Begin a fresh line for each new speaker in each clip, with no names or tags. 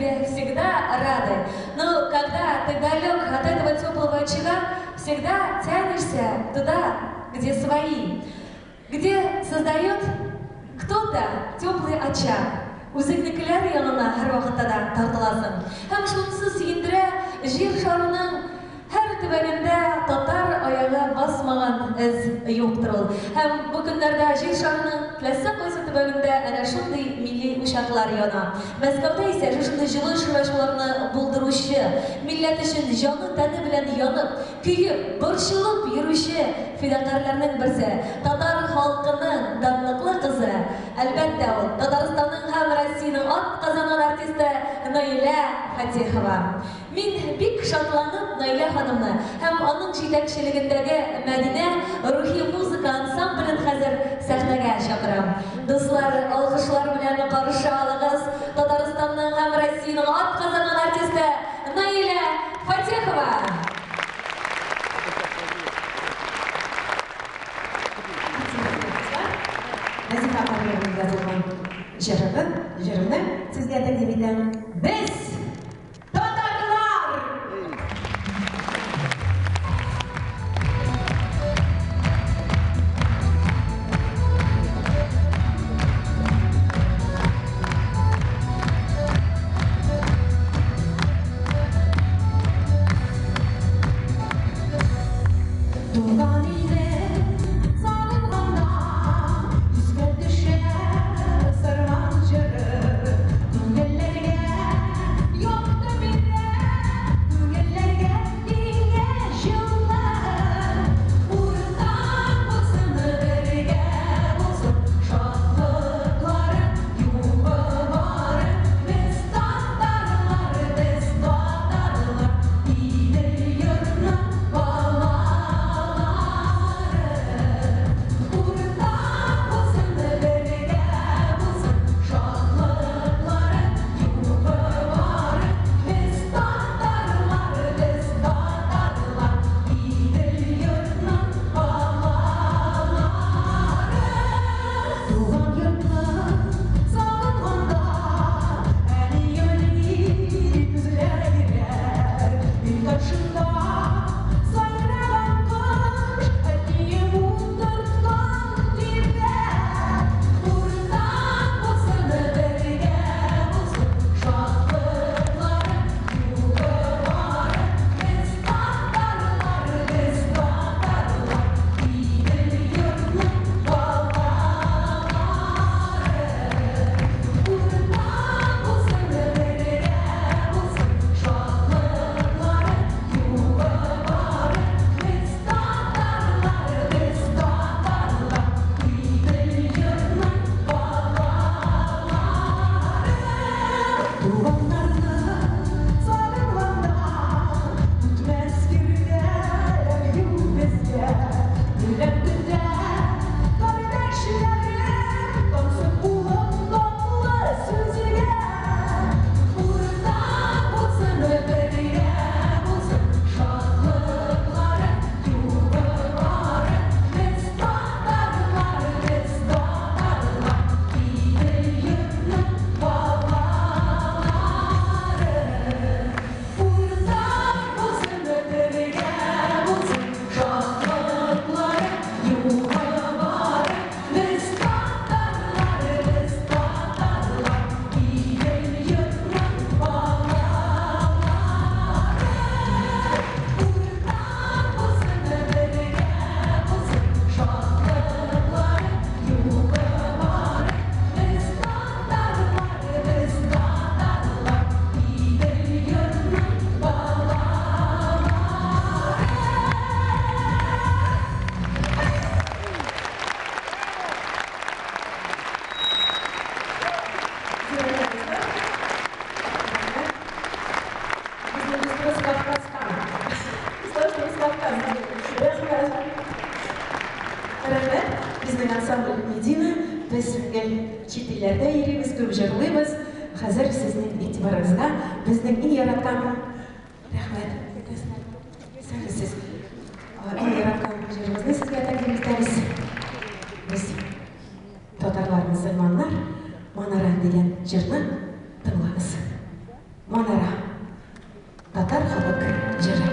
тебе всегда рады. Но когда ты далек от этого теплого очага, всегда тянешься туда, где свои, где создает кто-то теплый очаг. Үзеңнекеләр янына һәрвакытта да тартыласың. Һәм шунысы сөендерә, җир шарының һәр төбәгендә татар аягы басмаган эз юктыр ул. Һәм бу көннәрдә җир шарының теләсә кайсы төбәгендә әнә шундый милли учаклар яна. Мәскәүдә исә шушындый җылы очрашуларны булдыручы, милләт өчен җаны-тәне белән янып, көеп, борчылып йөрүче фидакарьләрнең берсе, татар халкының данлыклы кызы, әлбәттә ул, Татарстанның һәм Россиянең атказанган артисты Наилә Фатехова. Мин бик шатланып Наилә ханымны һәм аның җитәкчелегендәге Мәдинә рухи музыка ансамблен хәзер сәхнәгә чакырам. Дуслар, алкышлар белән каршы алыгыз Татарстанның һәм Россиянең атказанган артисты Наилә Фатехова!
Нәзифә апаның язылган җырыгы, җырымны сезгә тәкъдим итәм. Без татарлар! Туган илне сагынганда искә төшә сарман җыры, күңелләргә якты бирә, күңелләргә киңәш җылы. Уртак булсын, бергә булсын, шатлыклары, югы бары. Без татарлар, без татарлар, Идел йортның балалары. Уртак булсын, бергә булсын, шатлыклары, югы бары. Без татарлар, без татарлар, Идел йортның балалары. Туган йортны сагынганда әнием күзләр бирер. Өй каршында сайраган кош, әтием утырткан тирәк. Уртак булсын, бергә булсын, шатлыклары, югы бары. Без татарлар, без татарлар, Идел йортның балалары. Уртак булсын, бергә булсын, шатлыклары, югы бары. Без татарлар, без татарлар, Идел йортның балалары. Туганнарны сагынганда үтмәс киртәләр юк безгә. Беләм көтә кардәшләрем, тансык булып татлы сүзгә. Уртак булсын, бергә булсын, шатлыклары, югы бары. Без татарлар, без татарлар, Идел йортның балалары. Уртак булсын, бергә булсын, шатлыклары, югы бары. Без татарлар, без татарлар, Идел йортның балалары. Уртак булсын, бергә булсын, шатлыклары, югы бары. Без татарлар, без татарлар, Идел йортның балалары.
Безнең дустыбыз Кавказдан. Дустыбыз Кавказ. Рәхмәт. Рәхмәт. Безнең ансамбль Медина. Без гел чит илләрдә йөрибез, күп җырлыйбыз. Хәзер сезнең игътибарыгызга безнең иң яраткан рәхмәт. Сез иң яраткан җырыбызны сезгә тәкъдим итәбез. Без татарлар, мөселманнар, Манара дигән җырны тыңлагыз. Манара. Татар халык җыры.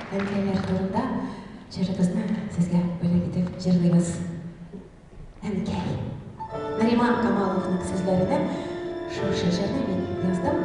Әнкәйләр турында җырыбызны сезгә бүләк итеп җырлыйбыз. Әнкәй. Нариман Камаловның сүзләренә шушы җырны мин яздым.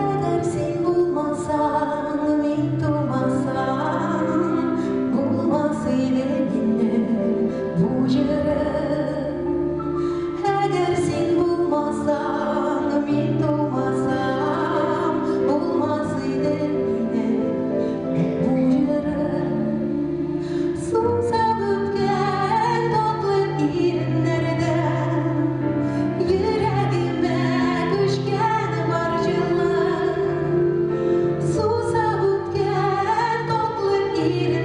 Әгәр син булмасаң, мин тумасам, булмас иде минем бу җырым. Әгәр син булмасаң, мин тумасам, булмас иде минем бу җырым. Сусап үпкән татлы иреннәрдән йөрәгемә күчкән бар җылы. Сусап үпкән татлы иреннәрдән.